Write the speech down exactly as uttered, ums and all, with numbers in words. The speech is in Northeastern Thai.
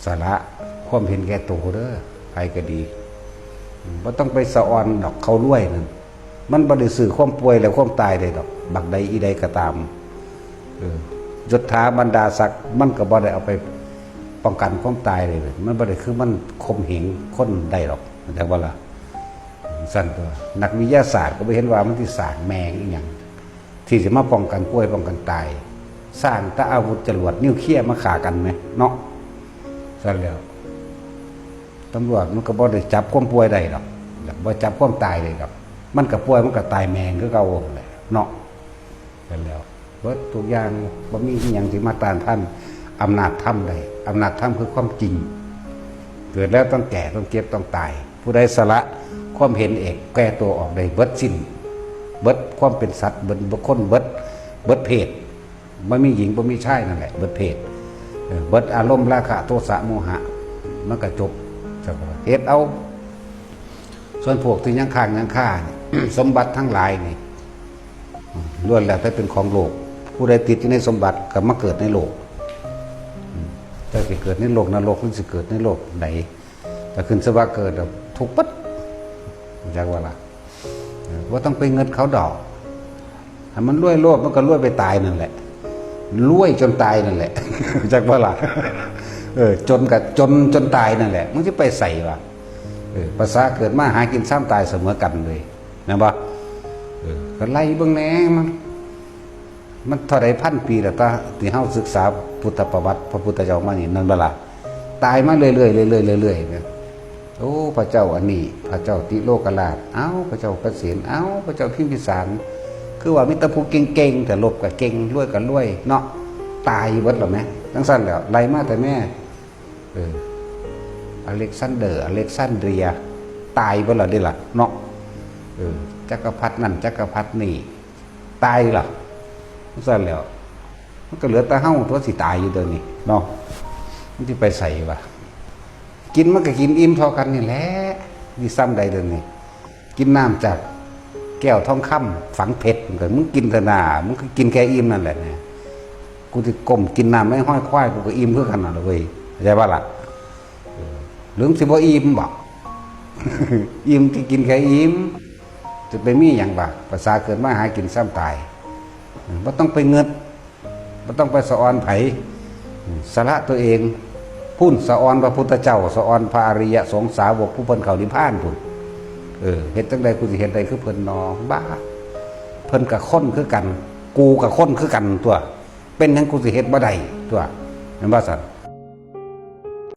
สละความเห็นแก่ตัวเด้อ ใครก็ดี บ่ต้องไปสะออนดอก เขารวยนั่น มันบ่ได้ซื้อความป่วยและความตายได้ดอก บักใดอีใดก็ตาม เออ ยศถาบรรดาศักดิ์ มันก็บ่ได้เอาไปป้องกันความตายเลย มันบ่ได้คือมันข่มเหงคนได้ดอก เข้าใจบ่ล่ะ ซั่นตั๊ว นักวิทยาศาสตร์ก็บ่เห็นว่ามันสิสร้างแม่งอีหยัง ที่สิมาป้องกันป่วยป้องกันตาย สร้างแต่อาวุธจรวดนิวเคลียร์มาฆ่ากันแหมเนาะ ซั่นแล้ว ตำรวจมันก็บ่ได้จับความป่วยได้ดอก บ่จับความตายได้ดอก มันก็ป่วยมันก็ตายแม่งคือเก่าแหละเนาะ ซั่นแล้ว เบิดทุกอย่าง บ่มีอิหยังสิมาต้านทานอำนาจธรรมได้ อำนาจธรรมคือความจริง เกิดแล้วต้องแก่ ต้องเจ็บ ต้องตาย ผู้ใดสละความเห็นแก่ตัวออกได้เบิดสิ้น เบิดความเป็นสัตว์ เบิดคน เบิด เบิดเพศ บ่มีหญิง บ่มีชายนั่นแหละ เบิดเพศ เออ เบิดอารมณ์ราคะ โทสะ โมหะ มันก็จบ เฮ็ดเอา ส่วนพวกที่ยังค้างยังคานี่ สมบัติทั้งหลายนี่ ล้วนแล้วแต่เป็นของโลก ผู้ใดติดอยู่ในสมบัติก็มาเกิดในโลก อืม เจ้าสิเกิดในโลกนรก หรือสิเกิดในโลกไหน แต่ขึ้นสวรรค์เกิดแล้วทุกข์ปั๊ด จักว่าล่ะ เออ บ่ต้องไปเงินเขาดอก ให้มันรวยโลด มันก็รวยไปตายนั่นแหละ รวยจนตายนั่นแหละ จักว่าล่ะ เออ จนก็จนจนตายนั่นแหละ มันสิไปไสวะ เออ ภาษาเกิดมาหากินซ้ำตายเสมอกันเลย แม่นบ่ เออ ก็ไล่เบิ่งแหน่ มัน มันเท่าใดพันปีแล้วตา ที่เฮาศึกษาพุทธประวัติพระพุทธเจ้ามานี่ นั่นบ่ล่ะ ตายมาเรื่อยๆ เรื่อยๆ เรื่อยๆ เนี่ย โอ้ พระเจ้าอันนี้ พระเจ้าติโลกราช เอ้า พระเจ้าประเสน เอ้า พระเจ้าพิมพิสาร คือว่ามีแต่ผู้เก่งๆ แต่ลบก็เก่ง รวยก็รวย เนาะ ตายเบิดแล้วแหม จั่งซั่นแหล้ว ไล่มาแต่แม่ เออ อเล็กซานเดอร์ อเล็กซานเดรีย ตายเบิดแล้วเด้ล่ะ เนาะ เออ จักรพรรดินั่น จักรพรรดินี่ ตายล่ะ จั่งซั่นแหล้ว มันก็เหลือแต่เฮาตั๊วสิตายอยู่เดี๋ยวนี้ เนาะ มันสิไปไสวะ กินมันก็กินอิ่มเท่ากันนี่แหละ มีส่ำใดเดี๋ยวนี้ กินน้ำจากแก้วทองคำฝังเพชร มันก็ มึงกินเถอะนา มึงก็กินแค่อิ่มนั่นแหละเนี่ย กูสิก้มกินน้ำในห้อยควาย กูก็อิ่มคือกันนั่นล่ะเว้ย เข้าใจบ่ล่ะ เออ หรือมึงสิบ่อิ่มบ่ อิ่มที่กินแค่อิ่ม จะไปมีหยังบ่ ภาษาเกิดมาหากินซ้ำตาย เออ บ่ต้องไปเงิด บ่ต้องไปสะออนไผ อืม สละตัวเอง พุ้นสะออนพระพุทธเจ้า สะออนพระอริยสงฆ์สาวกผู้เพิ่นเข้านิพพานพุ้น เออ เฮ็ดจั่งใดกูสิเฮ็ดได้คือเพิ่นนอ บ้า เพิ่นก็คนคือกัน กูก็คนคือกันตั๊ว เป็นหยังกูสิเฮ็ดบ่ได้ตั๊ว แม่นบ่ซั่น